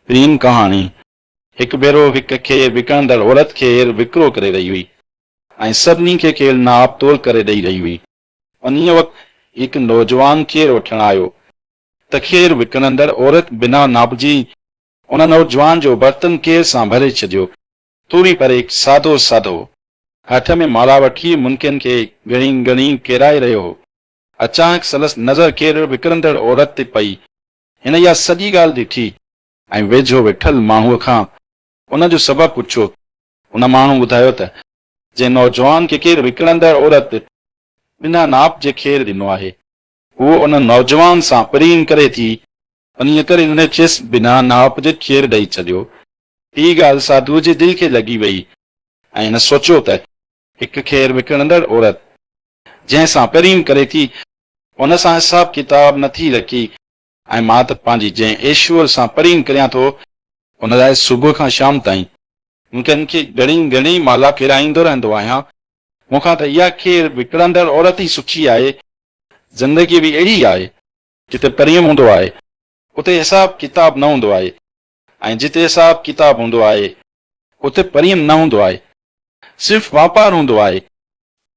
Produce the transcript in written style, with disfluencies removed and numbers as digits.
پريم ڪهاڻي، هڪ ڀيرو هڪ کير وڪڻندڙ عورت کير وڪرو ڪري رهي هئي ۽ سڀني کي کير ناپ تول ڪري ڏئي رهي هئي. انهيء وقت هڪ نوجوان کير وٺڻ آيو ته کير وڪڻندڙ عورت بنا ناپ جي ان نوجوان جو برتن کير سان ڀري ڇڏيو. ٿوري پري هڪ سادو ساڌو هٿ ۾ مالا وٺي منڪين کي ڳڻي ڳڻي ڪيرائي رهيو هو. اچانڪ سندس نظر کير وڪڻندڙ عورت تي پئي. هن اها سڄي ڳالهه ڏٺي ۽ ويجهو ويٺل ماڻهوء کان ان جو سبب پڇيو. ان ماڻهو ٻڌايو ته جنهن نوجوان کي کير وڪڻندڙ عورت بنا ناپ جي کير ڏنو آهي، هوء ان نوجوان سان پريم ڪري ٿي، انهيء ڪري هن کيس بنا ناپ جي کير ڏئي ڇڏيو. هيء ڳالهه ساڌوء جي دل کي لڳي ويئي ۽ هن سوچيو ته هڪ کير وڪڻندڙ عورت جنهن سان پريم ڪري ٿي، ان سان حساب ڪتاب نه ٿي رکي ۽ مان ته پنهنجي جنهن ايشور سان پريم ڪريان ٿو، ان لاء صبح کان شام تائين مون کي ڳڻي ڳڻي مالا ڦيرائيندو رهندو آهيان. مون کان ته اها کير وڪڻندڙ عورت ئي سٺي آهي. زندگي به اهڙي ئي آهي. جتي پريم هوندو آهي، اتي حساب ڪتاب نه هوندو آهي ۽ جتي حساب ڪتاب هوندو آهي، اتي پريم نه هوندو آهي. صرف واپار هوندو آهي.